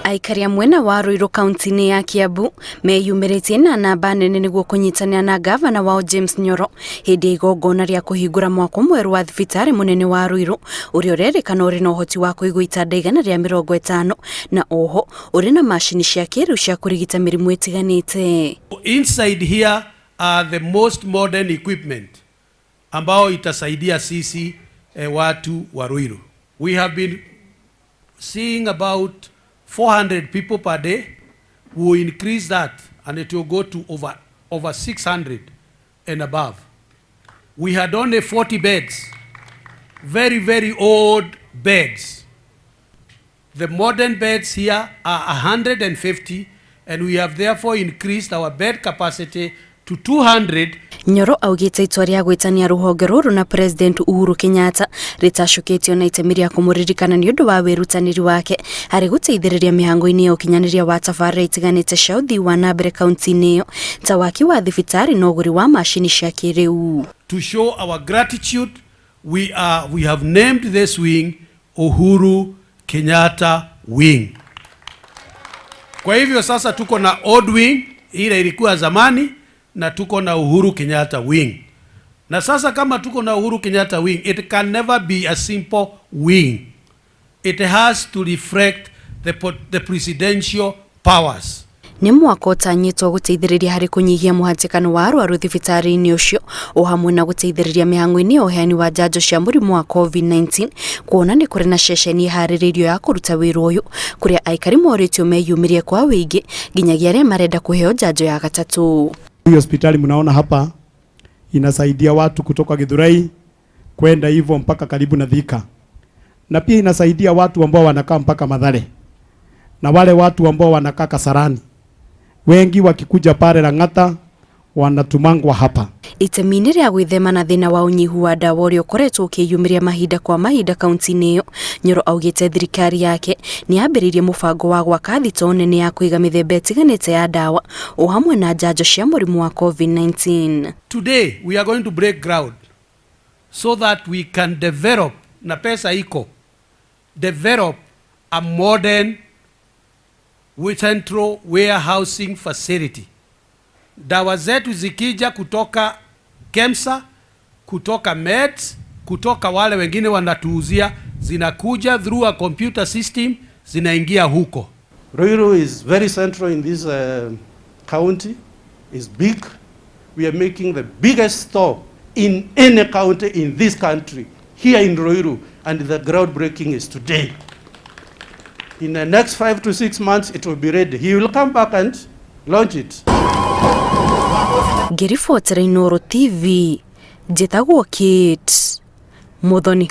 Aikari a mwena wa Ruiru kaunti-inĩ ya Kiambu meyumĩrĩtie na namba nene nĩguo kũnyitanĩra na ngavana wao James Nyoro hĩndĩ ya igongona rĩa kũhingũra mwako mwerũ wa thibitarĩ mũnene wa Ruiru ũrĩa ũrerĩkana ũrĩ na ũhoti wa kũigwo itanda 150 na oho ũrĩ na macini cia kĩrĩu cia kũrigita mĩrimũ ĩtiganĩte. Inside here are the most modern equipment ambao itasaidia sisi watu wa Ruiru. We have been seeing about 400 people per day. We will increase that and it will go to over 600 and above. We had only 40 beds, very, very old beds. The modern beds here are 150, and we have therefore increased our bed capacity to 200. Nyoro augĩte itua rĩa gwĩtania rũhonge rũrũ na President Uhuru Kenyatta rĩtacũkĩtio na itemi rĩa kũmũririkana nĩ ũndũ wa wĩrutanĩri wake harĩ gũteithĩrĩria mĩhango-inĩ ya ũkinyanĩria wa tabarĩra itiganĩte cia ũthii wa na mbere kaunti-inĩ ĩyo ta waki wa thibitarĩ na ũgũri wa macini cia kĩrĩu. To show our gratitude, we have named this wing Uhuru Kenyatta Wing. Kwa hivyo sasa tuko na old wing ile ilikuwa zamani na tuko na Uhuru Kenyatta Wing. Na sasa kama tuko na Uhuru Kenyatta Wing, it can never be a simple wing. It has to reflect the presidential powers. Nĩ mwaka ũtanyĩtwo gũteithĩrĩria harĩ kũnyihia mũhatĩkano wa arwaru thibitarĩ-inĩ ũcio o hamwe na gũteithĩrĩria mĩhang'o-inĩ ya ũheani wa njanjo cia mũrimũ wa COVID-19, kuona nĩ kũrĩ na ceceni ĩharĩrĩirio ya kũruta wĩra ũyũ kũrĩa aikari morĩtio meyumĩrie kwa wĩingĩ nginyagia arĩa marenda kũheo njanjo ya gatatũ. Hii hospitali mnaona hapa inasaidia watu kutoka Githurai kwenda hivyo mpaka karibu na Thika, na pia inasaidia watu ambao wanakaa mpaka Mathare na wale watu ambao wanakaa Kasarani, wengi wakikuja pale Lang'ata wanatumangwa hapa. Itemi-inĩ rĩa gwĩthema na thĩna wa ũnyihu wa ndawa ũrĩa ũkoretwo ũkĩyumĩria mahinda kwa mahinda kaunti-inĩ ĩyo, Nyoro augĩte thirikari yake nĩ yambĩrĩirie mũbango wa gwaka thitoo nene ya kũiga mĩthemba ĩtiganĩte ya ndawa o hamwe na njanjo cia mũrimũ wa COVID-19. Today we are going to break ground so that we can develop, na pesa iko, develop a modern central warehousing facility. Dawa zetu zikija kutoka KEMSA, kutoka Meds, kutoka wale wengine wanatuuzia, zinakuja through a computer system, zinaingia huko. Ruiru is very central in this county, is big. We are making the biggest store in any county in this country, here in Ruiru, and the groundbreaking is today. In the next 5 to 6 months, it will be ready. He will come back and launch it. Ngĩribotera Inooro TV, njĩtagwo Kate Muthoni.